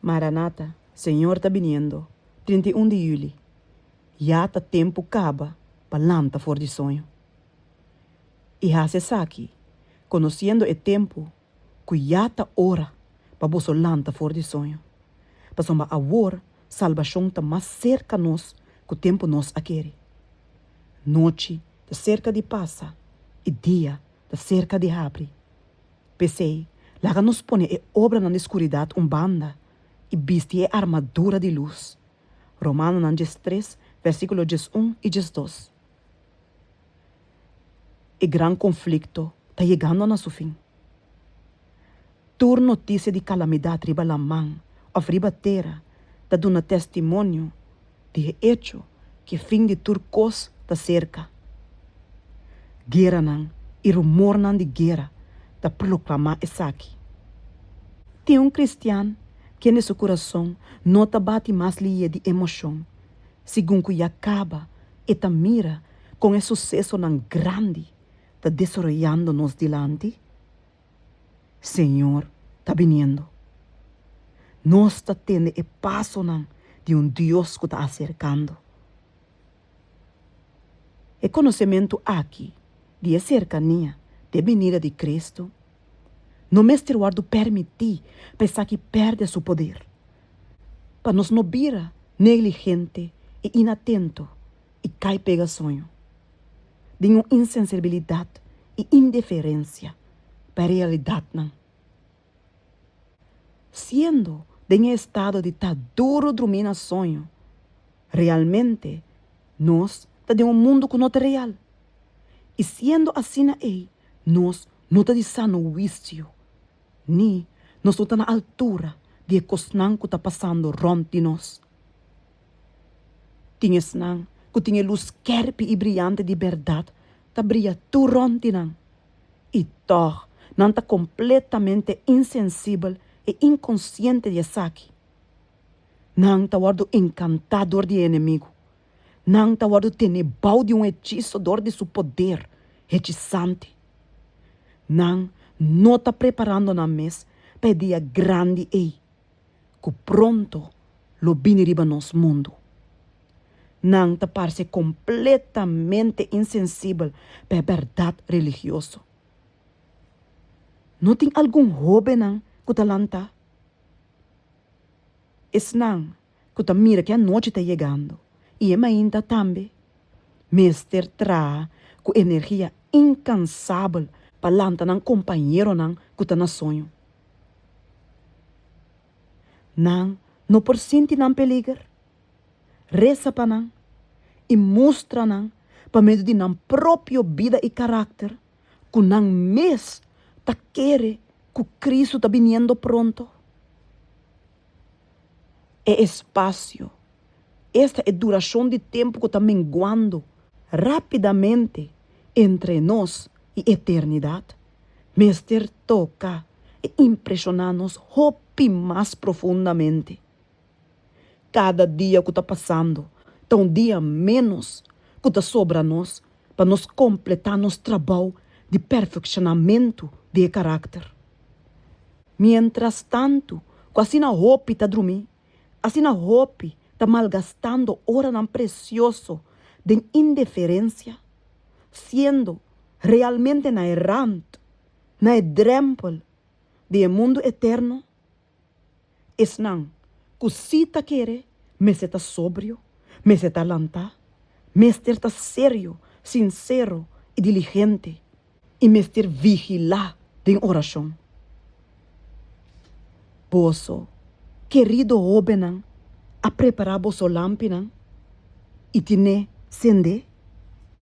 Maranata, Señor ta biniendo, 31 di yüli. Ya ta tempu kaba pa lanta for di soño. I hasi esaki, konosiendo e tempu ku ya ta ora pa boso lanta for di soño, pasobra awor salbashon ta mas serka nos ku tempu nos a kere. Nochi ta serka di pasa i dia ta serka di habri. P'esei, laga nos pone e obranan di skuridat un banda i bisti e armadura di lus. Romanonan 13, versíkulo 11 i 12. E gran konflikto ta yegando na su fin. Tur notisia di kalamidat riba laman òf riba tera ta duna testimonio di e echo ku e fin di tur kos ta serka. Gueranan i rumornan di guera ta proklamá esaki. Tin un kristian kende su kurason no ta bati mas lihe di emoshon segun ku ya kaba e ta mira kon e susesonan grandi ta desaroyando nos dilanti? Señor ta biniendo. Nos ta tende e pasonan di un Dios ku ta aserkando. E konosementu aki di e serkania di e binida di Kristu no mester wòrdu pèrmití pa esaki pèrdè su poder, pa nos no bira negligente i inatento i kai pega soño den un insensibilidat i indeferensia pa e realidatnan. Siendo den e estado di ta duru drumí na soño, realmente nos ta den un mundu ku no ta real. I siendo asina ei, nos no ta di sano huisio, ni nos no ta na altura di e kosnan ku ta pasando rònt di nos. Tin esnan ku tin e lus skèrpi i briante di bèrdat ta bria tur rònt di nan, i tòg nan ta kompletamente insensibel i inkonsiente di esaki. Nan ta wòrdu enkantá dor di e enemigu. Nan ta wòrdu tene bou di un hechiso dor di su poder hechisante. Nan no ta preparando nan mes pa e dia grandi ei ku pronto lo bini riba nos mundu. Nan ta parse kompletamente insensibel pa e bèrdat religioso. No tin algun hóbennan ku ta lantá? Esnan ku ta mira ku e anochi ta yegando i e mainta tambe, mester traha ku energia inkansabel pa lanta nan kompañeronan ku ta na soño. Nan no por sinti nan peliger? Resa pa nan i mustra nan pa medio di nan propio bida i karakter ku nan mes ta kere ku Kristu ta biniendo pronto. E espasio, esta e durashon di tempu ku ta menguando rápidamente entre nos i eternidat, mester toka i impreshoná nos hopi mas profundamente. Kada dia ku ta pasando ta un dia ménos ku ta sobra nos pa nos kompletá nos trabou di perfekshonamentu di e karakter. Miéntras tantu ku asina hopi ta drumí, asina hopi ta malgastando oranan presioso den indeferensia, siendo realmente na e rant, na e drèmpel di e mundu eterno. Esnan ku sí ta kere mester ta sobrio, mester ta lantá, mester ta serio, sinsero i diligente, i mester vigilá den orashon. Boso, kerido hóbennan, a prepará boso lampinan i tin'é sendé?